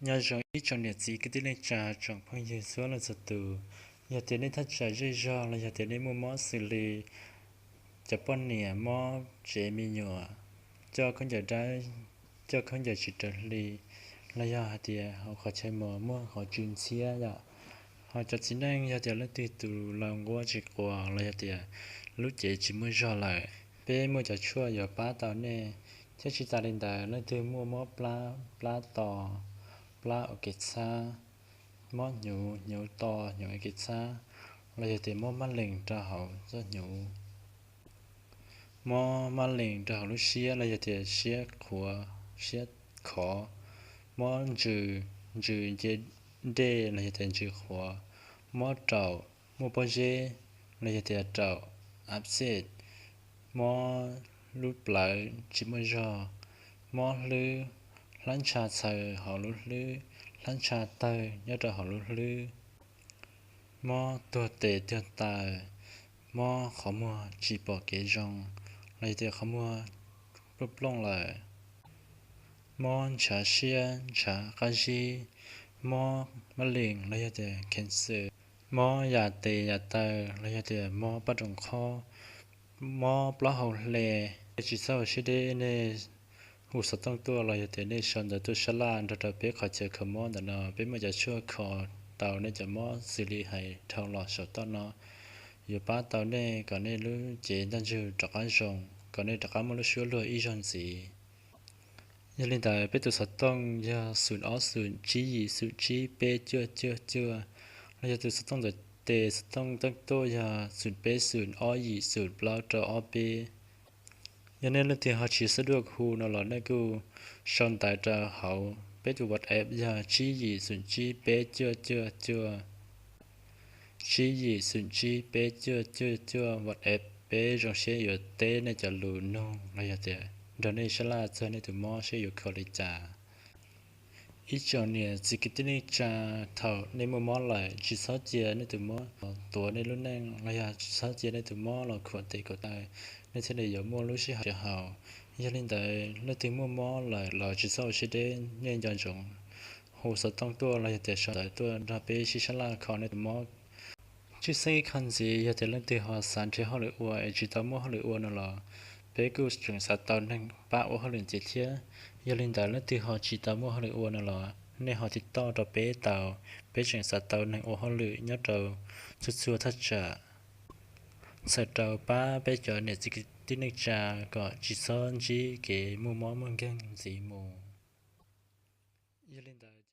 Nyob zoo ib tsoom niam txiv kwv tij neej tsa, tsoom phooj ywg txhua leej txhua tus. Yog tias nej thaj tsam zej zog los yog tias nej muaj mob xws li cov poj niam mob tsev me nyuam, coj khaub ncaws dawb, coj khaub ncaws tsis raws hli, los yog hais tias hauv qhov chaw mos muaj qhov tsw ntxhiab yom. Ho cov txiv neej yog tias leej twg tus laus nquab tsis quas los yog tias lub cev tsis muaj zog lawm, peb muaj cov tshuaj yuav pab tau nej. Thiab tsis tas li ntawd, leej twg muaj mob plab, plab to, plab ua kev txhab, mob hnyuv, hnyuv to, hnyuv ua kev txhab, los yog tias mob mab lees rau hauv txoj hnyuv, mob mab lees rau hauv lub siab los yog tias siab qhuav, siab khov, mob ntsws, ntsws nce dej los yog tias ntsws qhuav, mob raum, muaj pob zeb los yog tias raum, abscess, mob lub plawv tsis muaj zog, mob hlwb, hlab ntsha txhaws hauv lub hlwb, hlab ntsha tawg nyob rau hauv lub hlwb, mob tuag tes tuag taw, mob qhov muag tsis pom kev zoo los yog tias qhov muag plooj plooj lawm, mob ntshav siab ntshav qab zib, mob mab lees los yog tias cancer, mob yam tes yam taw los yog tias mob paj room qhob, mob plaub hau hle, tsis txhob ua siab deb, nej hu xov tooj tuaj los yog tias nej sau ntawv tuaj sab laj nrog rau peb qhov chaw kho mob ntawm no. Peb muaj cov tshuaj kho tau nej cov mob xws li hais dhau los saum toj no, yuav pab tau nej kom nej lub cev ntaj ntsug rov qab zoo, kom nej rov qab muaj lub suab luag ib zaug ntxiv. Yog li ntawd, peb tus xov tooj yog xoom ob xoom tsib yim xoom tsib peb cuaj cuaj cuaj, los yog tus xov tooj ntawm tes, xov tooj teeb tuaj yog xoom peb xoom ob yim xoom plaub rau ob peb. Yog nej leej twg ho tsis xav duaj hu no los nej kuj sau ntawv rau hauv peb tus WhatsApp yog tsib yim xoom tsib peb cuaj cuaj cuaj, tsib yim xoom tsib peb cuaj cuaj cuaj WhatsApp, peb zoo siab yuav teb nej cov lus nug los yog tias nrog nej sab laj txog nej tus mob seb yuav kho li cas. Ib tsoom niam txiv kwv tij neej tsa, thaum nej muaj mob lawm tsis txhob cia nej tus mob tuav nej lub neej los yog tsis txhob cia nej tus mob los khuam tes khuam taw, nej thiaj li yuav muaj lub sij hawm haus. Yog li ntawd, leej twg muaj mob lawm los tsis txhob ua siab deb, nej nco ntsoov hu xov tooj tuaj los yog tias sau ntawv tuaj nrog peb sib sab laj kho nej tus mob. Tshwj xeeb ib qho ntxiv, yog tias leej twg ho xav nrhiav hauj lwm ua es tsis tau muaj hauj lwm ua no los peb kuj tseem xav tau neeg pab ua hauj lwm ntxiv thiab. Yog li ntawd, leej twg ho tsis tau muaj hauj lwm ua no los nej ho tiv toj rau peb tau, peb tseem xav tau neeg ua hauj lwm nyob rau txhua txhua thaj tsam, txhawm rau pab peb cov niam txiv kwv tij neej tsa kom tsis txhob ntsib kev muaj mob muaj nkeeg ntxiv mus. Yog li ntawd,